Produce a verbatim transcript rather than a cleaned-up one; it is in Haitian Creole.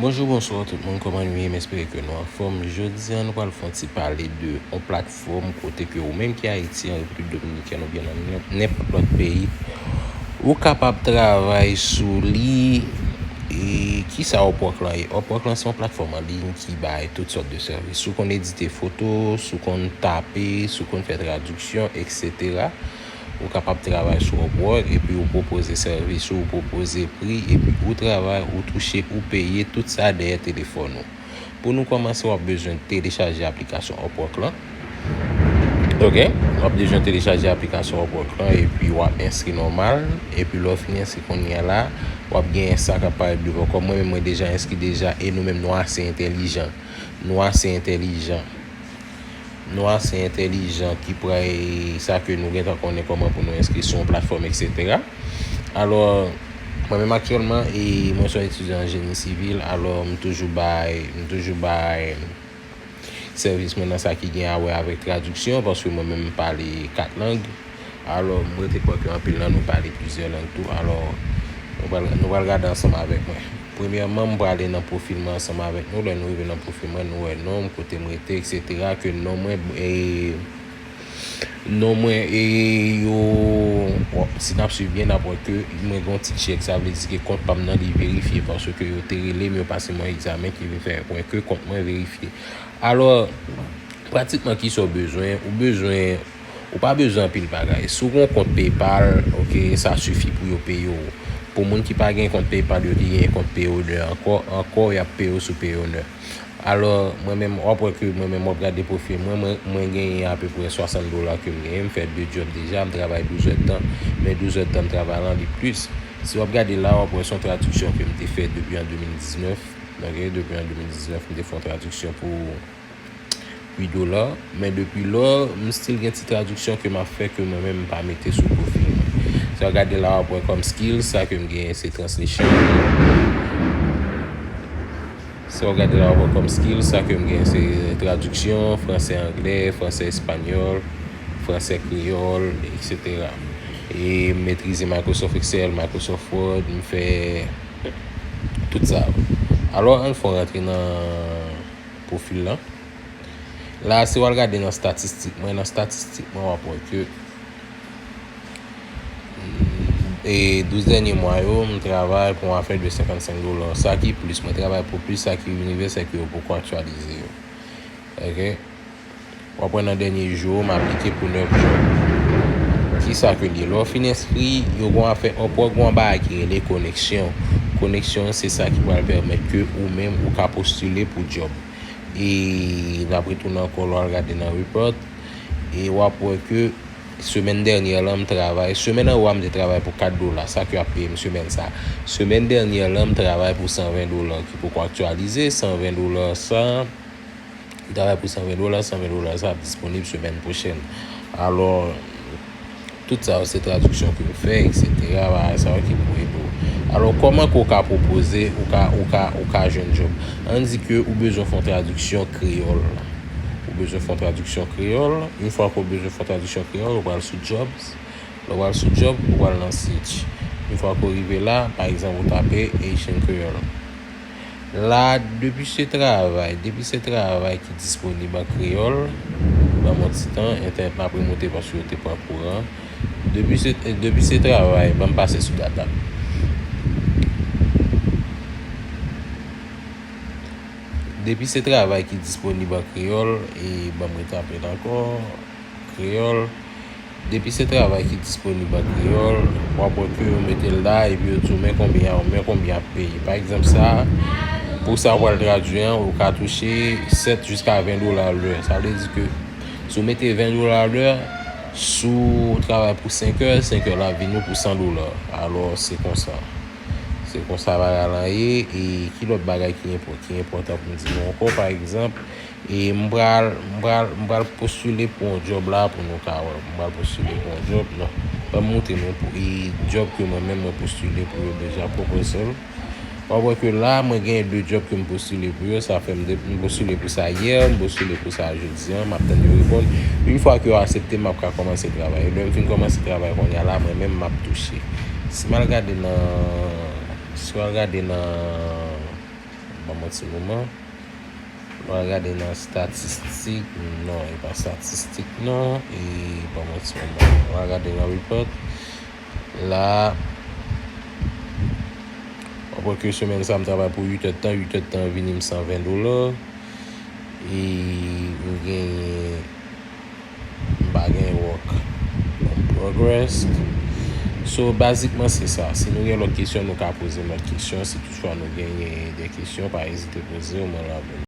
Bonjou, bonswa tout moun, kòman nou ye? M espere ke nou anfòm. Jodi a, nou pral fè yon ti pale de yon platfòm kote ke ou menm ki Ayiti, an Repiblik Dominikèn oubyen nan nenp-, nenpòt lòt peyi, ou kapab travay sou li. E kisa Upwork lan ye? Upwork lan se yon platfòm an liy ki bay tout sòt de sèvis. Si w konn edite foto, si w konn tape, si w konn fè tradiksyon, etsetera. Ou kapab travay sou Upwork epi ou pwopoze sèvis ou, ou pwopoze pri, epi ou travay, ou touche, ou peye, tout sa dèyè telefòn ou. Pou nou kòmanse, w ap bezwen telechaje aplikasyon Upwork lan. Oke, w ap bezwen telechaje aplikasyon Upwork lan, epi w ap enskri nòmal, epi lè w fin enskri kounye a la, w ap genyen sa k ap parèt devan w. Kòm mwen menm, mwen deja enskri deja, e nou menm, nou ase entèlijan. Nou ase entèlijan. Nou ase entèlijan ki pran, e, sa ke nou gentan konnen kòman pou nou enskri sou yon platfòm, etsetera. Alò, mwen menm aktyèlman, e, mwen se yon etidyan an jeni sivil, alò m toujou bay, m toujou bay sèvis mwen nan sa ki gen a wè avèk tradiksyon, paske mwen menm m pale kat lang. Alò, m rete kwè ke anpil nan nou pale plizyè lang tou. Alò, nou pral, nou pral gade ansanm avèk mwen. Premyèman, m prale nan pwofil mwen ansanm avèk nou. Lè nou rive nan pwofil mwen, nou wè non m, kote m rete, etsetera. Ke non mwen, e, non mwen, e, yo, bon, si n ap swiv byen, n ap wè ke mwen gen yon ti tchèk. Sa vle di ke kont pa m nan, li verifye, paske yo te rele m, yo pase m yon egzamen ki vin fè wè ke kont mwen verifye. Alò, pratikman, kisa w bezwen? Ou bezwen, ou pa bezwen anpil bagay. Si w gen yon kont PayPal, oke, sa sifi pou yo peye w. Pou moun ki pa gen kont PayPal, yo ki gen kont Payoneer ankò, ankò, y ap peye w sou Payoneer. Alò, mwen menm, w ap wè ke mwen menm, w ap gade pwofil mwen, mwen, mwen genyen apeprè swasant dola ke m genyen, m fè de djòb deja, m travay douz èdtan, men douz èdtan m travay lan, li plis. Si w ap gade la, w ap wè se yon tradiksyon ke m te fè depi an de mil diznèf. Oke, depi an de mil diznèf, m te fè yon tradiksyon pou uit dola. Men depi lò, m still gen ti tradiksyon ke m ap fè ke mwen menm m pa mete sou pwofil mwen. Sa w gade la, w ap wè kòm skill, sa ke m genyen se translation. Sa w gade la, w ap wè kòm skill, sa ke m genyen se tradiksyon, franse, anglè, franse, espanyòl, franse, kreyòl, etsetera. E m metrize Microsoft Excel, Microsoft Word, m fè tout sa yo. Alò, ann fè w rantre nan pwofil lan. La, si w al gade nan statistik mwen, nan statistik mwen, w ap wè ke, e, douz dènye mwa yo, m travay pou yon afè de senkannsenk dola. Sa ki plis, mwen travay pou plis, sa ki minimè, se ke yo poko aktyalize yo. Oke? W ap wè nan dènye jou, m aplike pou nèf djòb. Kisa ke l ye? Lè w fin enskri, yo gen yon afè, Upwork gen yon bagay ki rele koneksyon. Koneksyon, se sa ki pral pèmèt ke ou menm, ou ka postile pou djòb. E n ap retounen ankò, lè w al gade nan report, e w ap wè ke semèn dènyè lan, m travay, semèn anvan, m te travay pou kat dola, sa ke y ap peye m semèn sa. Semèn dènyè lan, m travay pou san ven dola, ki poko aktyalize, san ven dola sa. M travay pou san ven dola, san ven dola sa ap disponib semèn pwochèn. Alò, tout sa yo se tradiksyon ke m fè, etsetera, bagay sa yo ki pou ede w. Alò, kòman ke w ka pwopoze, ou ka, ou ka, ou ka jwenn djòb? Ann di ke ou bezwen fè yon tradiksyon kreyòl. Ou bezwen fè yon tradiksyon kreyòl. Yon fwa ke w bezwen fè yon tradiksyon kreyòl, ou pral sou Jobs. Lè w pral sou Jobs, ou pral nan Search. Yon fwa ke w rive la, pa egzanp, ou tape Haitian Creole. La, depi se travay, depi se travay ki disponib an kreyòl, ban m yon ti tan, entènèt m ap remonte paske yo te pran kouran. Depi se, depi se travay, ban m pase sou data. Depi se travay ki disponib an kreyòl, e ban m retape l ankò, kreyòl. Depi se travay ki disponib an kreyòl, w ap wè ke yo mete l la, epi yo di w, men konbyen, men konbyen y ap peye. Pa egzanp, sa, pou sa w pral tradui an, ou ka touche sèt jiska ven dola lè. Sa vle di ke si w mete ven dola lè, si w travay pou senk è, senk è la ap vini w pou san dola. Alò, se konsa. Se konsa bagay lan ye, e ki lòt bagay ki enpò-, ki enpòtan pou m di nou ankò, pa egzanp, e m pral, m pral, m pral postile pou yon djòb la pou nou ka wè. M pral postile pou yon djòb, non. Ban m montre nou pou, e djòb ke mwen menm mwen postile pou yo deja, proposal. W ap wè ke la, mwen gen de djòb ke m postile pou yo, sa fè m de, m postile pou sa yè, m postile pou sa jodi an, m ap tann yo reponn. Yon fwa ke yo aksepte m, m ap ka kòmanse travay. E lè m fin kòmanse travay kounye a la, mwen menm, m ap touche. Si m al gade nan, si w al gade nan, Ban mwen ti moman. Mwen gade nan statistik. Non, e pa statistik non. E ban mwen ti moman. Mwen gade nan report. La, apre ke semèn sa, m travay pou uit èdtan, uit èdtan vini m san ven dola. E m genyen, m pa gen work in progress. So, bazikman, se sa. Si nou gen lòt kesyon, nou ka poze m lòt kesyon. Si toutfwa nou genyen de kesyon, pa ezite poze yo, mwen la pou nou.